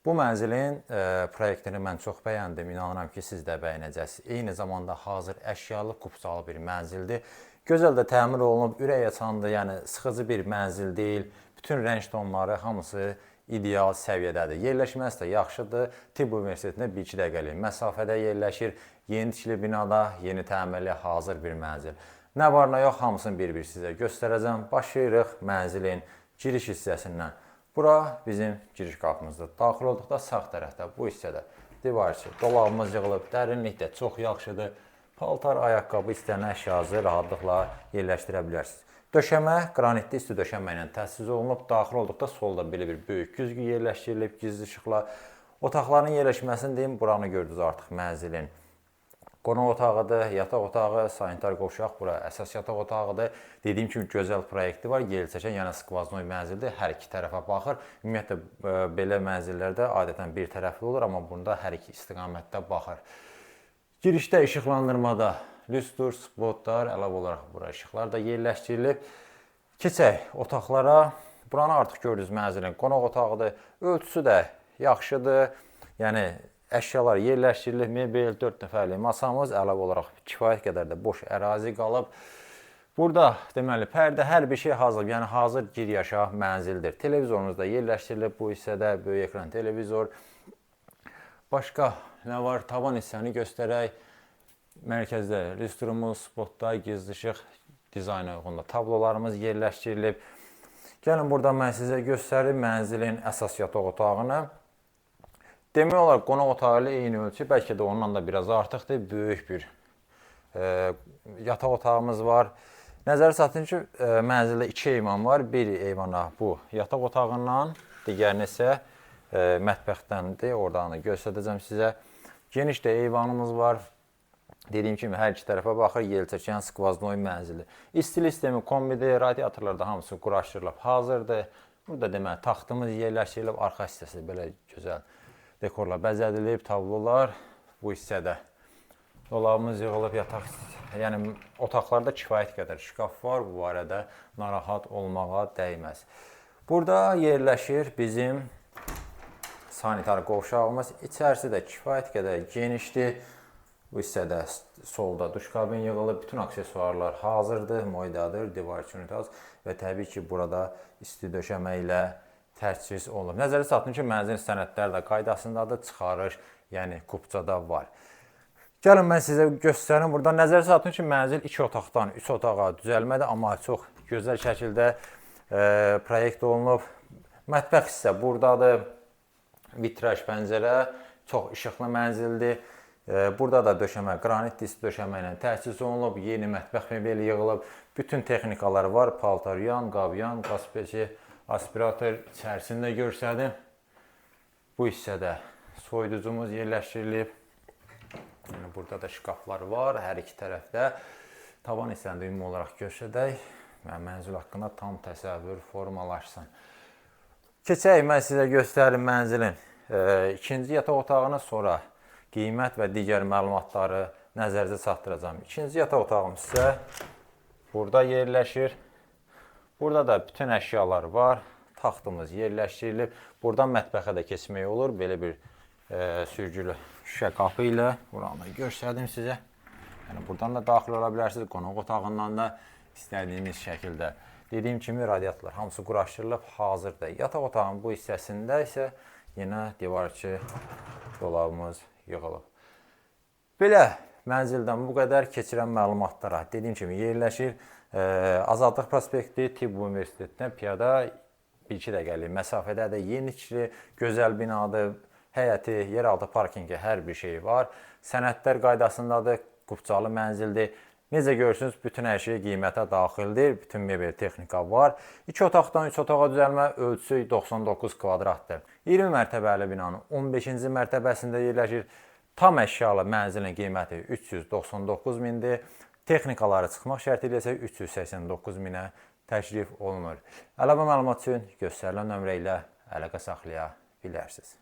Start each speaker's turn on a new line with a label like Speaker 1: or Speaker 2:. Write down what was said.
Speaker 1: Bu mənzilin proyektini mən çox bəyəndim. İnanıram ki, siz də bəyənəcəksiniz. Eyni zamanda hazır əşyalı, kupçalı bir mənzildir. Gözəl də təmir olunub, ürək açandır, yəni sıxıcı bir mənzil deyil. Bütün rəng tonları hamısı ideal səviyyədədir. Yerləşməsi də yaxşıdır. Tibb Universitetinə 1-2 dəqiqəlik məsafədə yerləşir. Yeni tikili binada, yeni təmirli hazır bir mənzil. Nə var, nə yox, hamısını bir-bir sizə göstərəcəm. Başlayırıq mənzilin giriş hissəsindən. Bura bizim giriş qapımızdır. Daxil olduqda sağ tərəfdə bu hissədə divarçı dolabımız yığılıb, dərinlik də çox yaxşıdır. Paltar, ayaqqabı, istənilən əşyanızı rahatlıqla yerləşdirə bilərsiniz. Döşəmə qranitli isti döşəmə ilə təchiz olunub. Daxil olduqda solda belə bir böyük güzgü yerləşdirilib gizli işıqla. Otaqların yerləşməsini deyim, buranı gördünüz artıq mənzilin qonaq otağıdır, yataq otağı, sanitar qovşaq, bura əsas yataq otağıdır. Dediyim kimi gözəl proyekti var, yel çəkən, yəni skvaznoy mənzildir, hər iki tərəfə baxır. Ümumiyyətlə belə mənzillərdə adətən bir tərəfli olur, amma bunda hər iki istiqamətdə baxır. Girişdə işıqlandırmada lüstr, spotlar, əlavə olaraq bura işıqlar da yerləşdirilib. Keçək otaqlara. Buranı artıq gördünüz mənzilin qonaq otağıdır. Ölçüsü də yaxşıdır. Yəni əşyalar yerləşdirilib, mebel, 4 nəfərlik masamız, əlavə olaraq kifayət qədər də boş ərazi qalıb. Burada deməli pərdə, hər bir şey hazır, yəni hazır gir yaşa mənzildir. Televizorumuz da yerləşdirilib bu hissədə, böyük ekran televizor. Başqa nə var? Tavan hissəni göstərək. Mərkəzdə lüstrumuz, spotlar, gizli işıq, dizayna uyğun da tablolarımız yerləşdirilib. Gəlin buradan mən sizə göstərim mənzilin əsas yataq otağını. Demək olar qonaq otağı ilə eyni ölçü, bəlkə də ondan da biraz artıqdır. Böyük bir yataq otağımız var. Nəzərə çatdırın ki, mənzildə iki eyvan var. Bir eyvana bu yataq otağından, digərini isə mətbəxdəndir. Oradan da göstərəcəm sizə. Geniş də eyvanımız var. Dediyim kimi hər iki tərəfə baxır, yel çəkən skvaznoy mənzili. İstilik sistemi kombidir, radiatorlar da hamısı quraşdırılıb hazırdır. Burada deməli taxtımız yerləşdirilib, arxa hissəsi belə gözəl dekorla bəzədilib, tablolar bu hissədə. Dolabımız yığılıb, yataq, yəni otaqlarda kifayət qədər şkaf var, bu barədə narahat olmağa dəyməz. Burada yerləşir bizim sanitar qovşağımız. İçərisi də kifayət qədər genişdir. Bu hissədə solda duş kabin yığılıb, bütün aksesuarlar hazırdır, moydadır, divar üçün unitaz və təbii ki, burada isti döşəmə ilə təchiz olunub. Nəzərə çatdırın ki, mənzil sənədləri də qaydasındadır, çıxarış, yəni kupçada var. Gəlin mən sizə göstərim. Burada nəzərə çatdırın ki, mənzil 2 otaqdan 3 otağa düzəlmədir, amma çox gözəl şəkildə proyekt olunub. Mətbəx hissə buradadır. Vitraj pəncərə, çox işıqlı mənzildir. Burada da döşəmə qranit disk döşəmə ilə təchiz olunub, yeni mətbəx mebeli yığılıb, bütün texnikalar var, paltar yuyan, qab yuyan, qaz peçi, aspirator içərisində göstərdim. Bu hissədə soyuducumuz yerləşdirilib. Yəni burada da şkaflar var hər iki tərəfdə. Tavan hissəni də ümumi olaraq göstərək. Yəni mənzil haqqında tam təsəvvür formalaşsın. Keçək mən sizə göstərim mənzilin ikinci yataq otağını, sonra qiymət və digər məlumatları nəzərinizə çatdıracağam. İkinci yataq otağım isə burada yerləşir. Burada da bütün əşyalar var. Taxtımız yerləşdirilib. Buradan mətbəxə də keçmək olur. Belə bir sürgülü şüşə qapı ilə buranı da göstərdim sizə. Yəni buradan da daxil ola bilərsiniz. Qonaq otağından da istədiyiniz şəkildə. Dediyim kimi radiatorlar hamısı quraşdırılıb, hazırdır. Yataq otağının bu hissəsində isə yenə divarçı dolabımız yığılıb. Belə mənzildən bu qədər keçirən məlumatlara. Dediyim kimi yerləşir Azadlıq Prospekti Tibb Universitetinə piyada 1-2 dəqiqəlik məsafədədir. Yeni tikili, gözəl binadır. Həyəti, yeraltı parkinqi, hər bir şey var. Sənədlər qaydasındadır, kupçalı mənzildir. Necə görürsünüz, bütün hər şey qiymətə daxildir. Bütün mebel texnika var. 2 otaqdan 3 otağa düzəlmə, ölçüsü 99 kvadratdır. 20 mərtəbəli binanın 15-ci mərtəbəsində yerləşir. Tam əşyalı mənzilin qiyməti 399 mindir. Texnikaları çıxmaq şərti ilə isə 389 minə təklif olunur. Əlavə məlumat üçün göstərilən nömrə ilə əlaqə saxlaya bilərsiniz.